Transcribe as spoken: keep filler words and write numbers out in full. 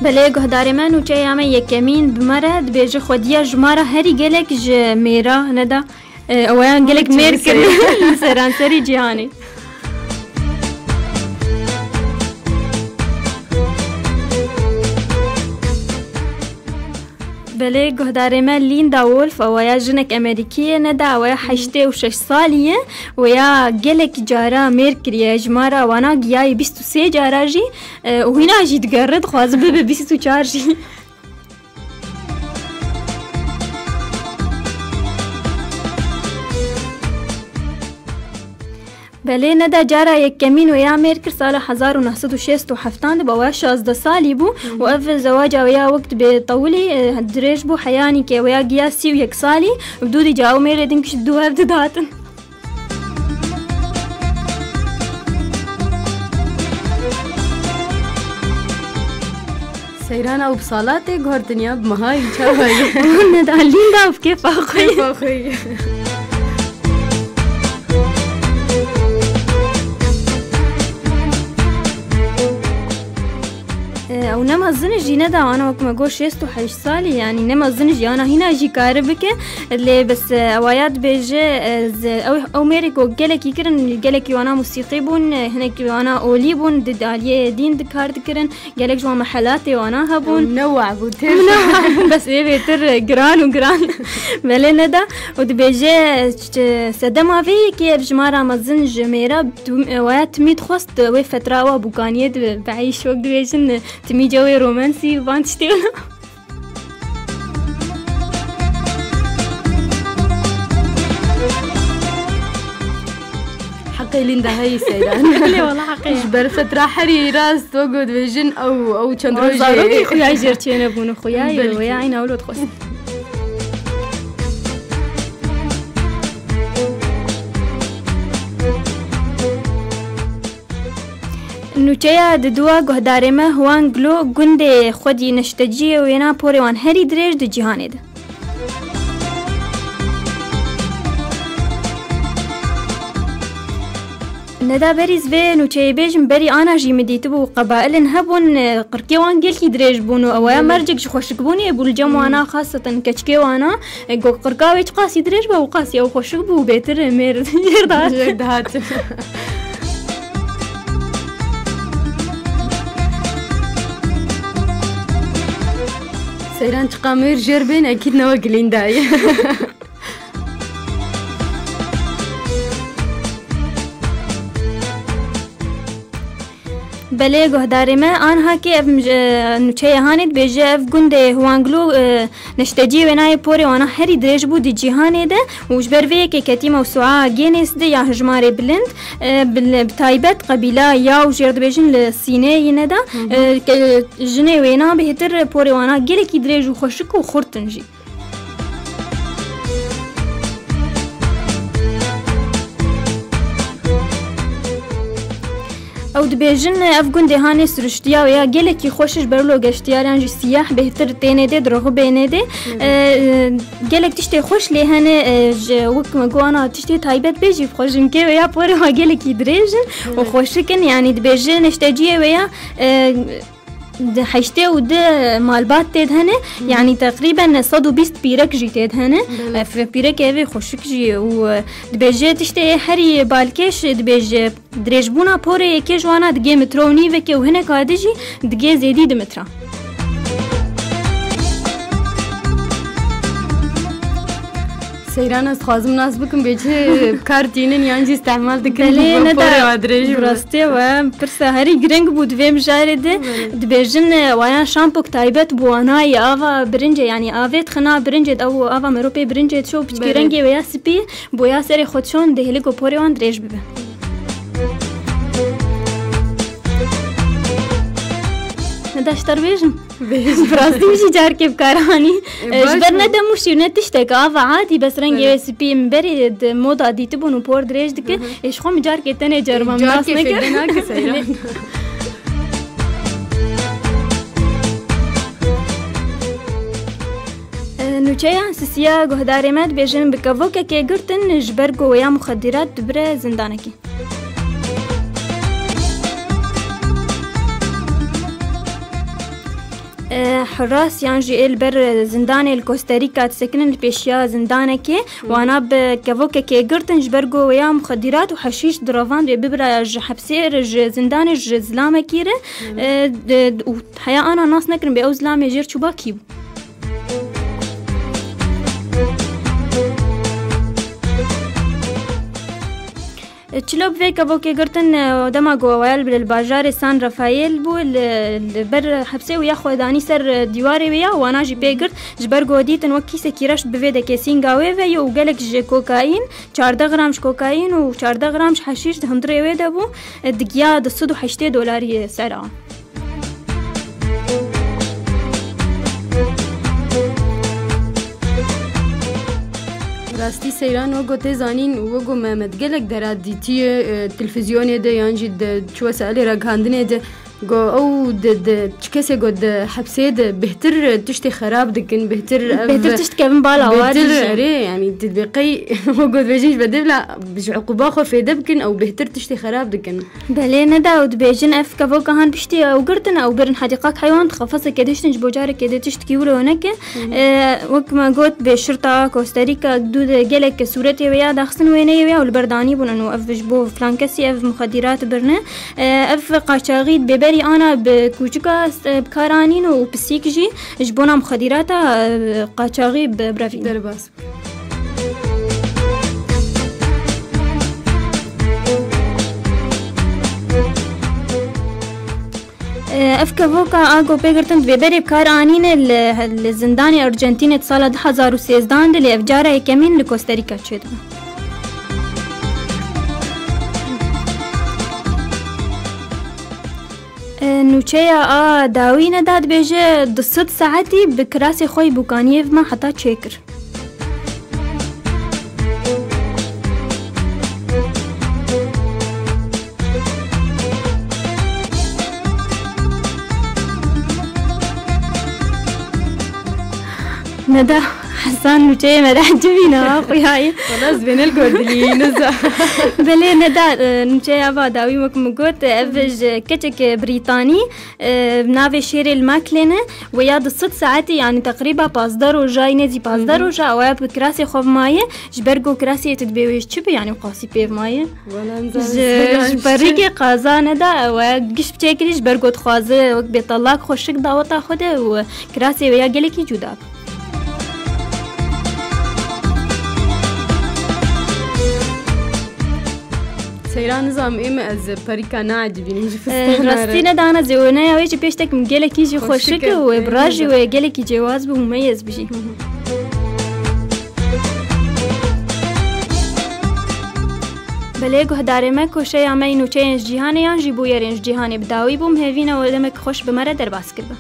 Belê guhdarê me, nûçeya me yekemîn bi me re dibêje xwediya ji me re herî gelek ji mêra neda. E, eweyan gelek mêr kirin li seranserî cîhanê. Belê guhdarê me Linda Wolf, eweya jinek Amerîkî ye, neda eweya heştê û şeş salî ye. Weya gelek cara mêr kiriye, ji me re wana giyayî bîst û sê cara jî, e, û hîna jî digere, dixwaze bibe bîst û çar jî. Belê, neda cara yekemîn weya mêr kir sala hezar û neh sed û şêst û heftan de, bi weya şazdeh salî bû û ev zewaca weya wek dibê tewilî, e, dirêj bû, heyanî ke weya giya sî û yek salî û dû dî ca ew mêrê din kişt dû hev didatin. Seyran ew bi sala tê guhertin ya, bi meha yî çawa ye? Neda Linda bi kêfa xwe ye. Kêfa xwe ye. E, ew ne mezin jî neda, ana wek me got şêst û heşt salî, yanî ne mezin jî, ana hîna jî kare bike. Lê bes, e, ewaya dibêje, e, z-, ew, ew mêrê ku gelekî kirin, gelekî wana musîqî bûn, e, hinekî wana olî bûn, di aliyê dîn di kar dikirin. Gelek ji wan mehelatê wana hebûn. Ew ne weh bû, tê. Ew ne weh bû, bes ê bêtir giran û giran. Belê neda. Û dibêje, ç-, sedema vê yekê ev ji me re mezin ji mêra tu-, waya timî dixwest wê fetra wa bûkaniyê dibe, bi eyş wek dibêjin, timî cewê romensî van tiştê wina. Heqê Linda heyî Seyran. Belê, wala heqê. Ji ber fetra herî rast, wek ku dibêjin, ew, ew çend rojê zarokê xuya jêr çênebûn û xuya ye, belkî. Wê ya eyna wilo dixwest. Nûçeya diduwa guhdarê me Huang Glo, gundê xwedî neşteciyê wêna porê wan herî dirêj di cîhanê de. Neda berî ez vê nûçeyê bêjim, berî ana jî min dîtibû, qebailin hebûn, e, qirkê wan gelkî dirêj bûn û ew ya mercek ji xweşikbûnê bû li cem wana, xaseten keçikê wana, e, got, qirka wê çiqasî dirêj be, û qasî ew xweşik bû û bêtir mêr jêr dihat. Jêr dihat. Seyran çiqa mêr jêr bên, ekîd ne wek Lîndayê. Belê guhdarê me, anha kê ev, e, nûçeya hanê dibêje, ev gundê Huanglu, e, neşteciyê wênayê porê wana herî dirêj bû di cîhanê de û ji ber vê yekê ketî mewsûa Guinness de ya hijmarê bilind, e, bi, bi taybet qebîla Yao jêr dibêjin li Sînê yine de, e, ke, jinê wêna bêhtir porê wana gelekî dirêj û xweşik û xurt in jî. Ew dibêjin, ev gundê hanê siruştiya wê ya gelekî xweş ji ber lo geştiyariyan jî siyah bêhtir tênê dê, diroxibênê dê. E, e, gelek tiştê xweş lê hene, e, ji wek me got ana tiştê taybet bê jî xweş in kê wê ya porê wa gelekî dirêj in û xweşik in, yanî dibêje neşteciyê wê ya, e, Di heştê û du malbat tê de hene, yanî teqrîben sed û bîst pîrek jî tê de hene. Belê. Ev pîrekê ev ê xweşik jî û, e, dibêje tiştê herî balkêş dibêje dirêjbûna porê yekê ji wana digê metro û nîvekê û hineka di jî digê zêdî di metra. Seyran ez dixwazim nas bikim bê çi bi kar tînin yan jî îstehmal dikin. Belê, ne porê da wa dirêj bi. Rastî we pirsa herî giring bû di vê mijarê de. Belê. Dibêjin, e, wayan şampok taybet bi wana ye, ava birincê, yanî avê dixina birincê de, ew ava mero pê birincê dişo piçkî. Belê. Rengê wê ya spî, boya serê xwe dişon dihêle ku porê wan dirêj bibe. Ne da ji te re bêjim? Bi rastî min jî carkê bi kar anî. E, ji ber ne demûşî û ne tiştek, ava adî, bes rengê wê spî, min berê di moda dîtibûn û por dirêj dike. Ê, ji xwe min carkê tenê ceribam nas nekir. E, nûçeya sisiya guhdarê me dibêjin bi kevokekê girtin, ji ber ku wêya muxeddirat dibire zindanekî. E, Hiras yan jî ê li ber zindanê li Costa Rica disekinin li pêşiya zindanekê, wana bi kevokekê girtin ji ber ku wêya muxedîrat û heşîş di revan rê bibira ji hepsê re, ji zindanê, ji zilamekî re. E, de, û heya ana nas nekirin bê ew zilamê jêr çûba kî bû. Çilo bi vê kevokê girtin, e, dema ku wayal li bajarê San Rafael bû, li, li ber hepsê û ya xwe danî ser, e, dîwarê wê ya, wana jî pê girt, ji ber ku dîtin wek kîsekî reş bi vê de kêsînga wê ve ye û gelek ji kokaîn, çardeh gram ji kokaîn û çardeh gram ji heşîş di hundirê wê de bû, e, digiya du sed û heştê dolariyê ser a. Rastî seyran wek got tê zanîn û wek got me, me di gelek dera dîtiye, e, televîzyonê de yan jî di çi wesailê ragihandinê de, got ew di, di çi kesê got di hepsê de bêhtir tiştê xerab dikin, bêhtir ev Bêhtir tişt dikevin bala wan bêhtir jî. Erê, yanî tu dibê qey wek got dibêjin ji bedê bila ji uquba xwe fêde bikin, ew bêhtir tiştê xerab dikin. Belê neda û dibêjin ev kevoka han piştî ew girtin, ew birin hedîqak heywan, di qefesekê diştin ji bo carekê dê tiştkî wilo neke. Hı hı. E, wek me got, bê şirta Costa Rica du de gelek sûretê wê ya daxistin wêneyê wê ya û li ber danî bûn û ev ji bo filan kesî ev muxedîrat birine. E, ev qaçaxî bêberî ana bi kûçika, e, bi kar anîn û pisîk jî ji bona muxedîrata, e, qaçaxî bi, birevîn. Derbas. Ev kevoka a ku pê girtin dibê berê bi kar anîne li, li zindanê Argentînê di sala du hezar û sêzdeh de, lê ev cara yekemîn li Costa Rica çêdibe. Nûçeya a dawî ne da dibêje, du sed saetî bi kirasê xwe yî bûkaniyê ve me heta çêkir. Neda, Hesan nûçeyê me de ecibîne, ha, xuyayî. Wala ez vênel gordilî, niza. Belê, Neda, e, nûçeya va dawî wek min got, ev ji keçek Brîtanî, e, navê şêrê li Maklê ne, we ya du sed saetî, yanî teqrîba pazdeh roja, yî nêzî pazdeh Hı hı. roja, ew ya bi kirasê xwe maye, ji ber ku kirasê tu dibê wê ji çi bi, yanî qasî pê maye. Wala em Ji, zaten ji perikê qaza neda, we giş bi çêkirî ji ber ku dixwaze wek bêtalak xweşik daweta xwe de û kirasê wê ya gelekî cuda bi. Seyran nizam ê me ez perîka naecibînim ji Ee, fistana re. Rastî nedana zêwene ya wê jî pêştek min gelekî jî Xweşik xweşik e, û ê ê bira jî nizam. Wê gelekî cêwaz bû, meyez bijî. Belê guhdarê me, koşeya me yî nûçeyên ji cîhanê yan jî bûyerên ji cîhanê bi dawî bûm, hêvîna we demek xweş bi me re derbas kiribe.